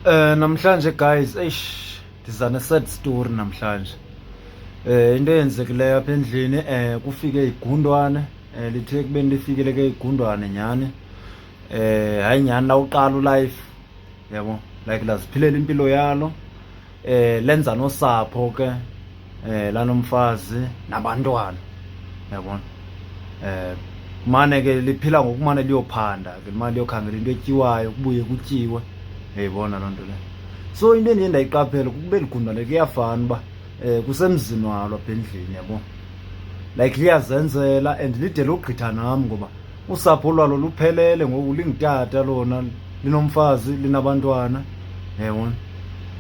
Namhlanje guys, eish, ndiza ne-sad story namhlanje. Into eyenzekileyo apha endlini, kufike igundwane, lithe ekubeni lifikile ke igundwane nyhani. Hayi nyhani lawuqala ulife, yabo, like laziphilela impilo yalo. Lenza nosapho ke, lanomfazi nabantwana, yabona. Mane ke liphila ngokumane liyophanda ke, limane liyokhangela into etyiwayo, kubuye kutyiwe, uyayibona loo nto leyo. So into endiye ndayiqaphela kukuba eli gundwane kuyafana uba kusemzini walo apha endlini, yabo, like liyazenzela and lide logqitha nam ngoba usapho lwalo luphelele ngoku, lingutata lona, linomfazi, linabantwana, yayibona.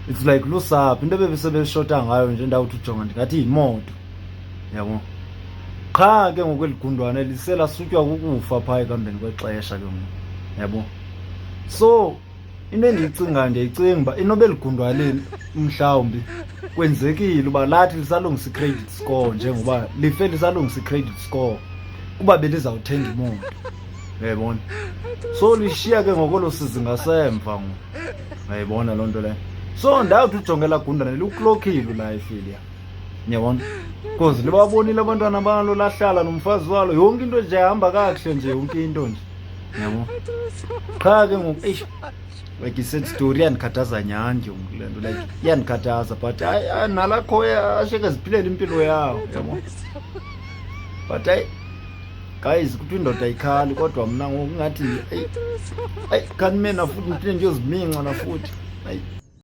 It's like lusapho. Into ebebesebeshota ngayo nje, ndawuthi ujonga ndingathi yimoto, yabo. Qha ke ngoku eli gundwane liselasutywa kukufa phaa ekuhambeni kwexesha ke ngoku, yabo. So into endiyicingayo, ndiyayicinga uba inoba eli gundwane mhlawumbi kwenzekile uba lathi lisalungisa i-credit score, njengoba life lisalungisa i-credit score kuba belizawuthenga imoto, uyayibona. So lishiya ke ngokolo sizi ngasemva ngoku, uyayibona loo nto leyo. So ndawuthi ujonge elaa gundane liwukulokhile ulife eliya, uyabona, because libabonile abantwana balo, lahlala nomfazi walo, yonke into nje ihamba kakuhle nje, yonke into nje, yabo. Qha ke ngoku, eish, like i-sad story, iyandikhathaza nyhani ke ngoku le nto, like iyandikhathaza, but hayi, hayi, nalakho asheke ziphilela impilo yawo, yabo. But hayi guys, kuthiwa indoda ayikhali, kodwa mna ngoku ngathi, eyi, hayi, khanime nafuthi, ndiphinde ndiyoziminca nafuthi, hayi.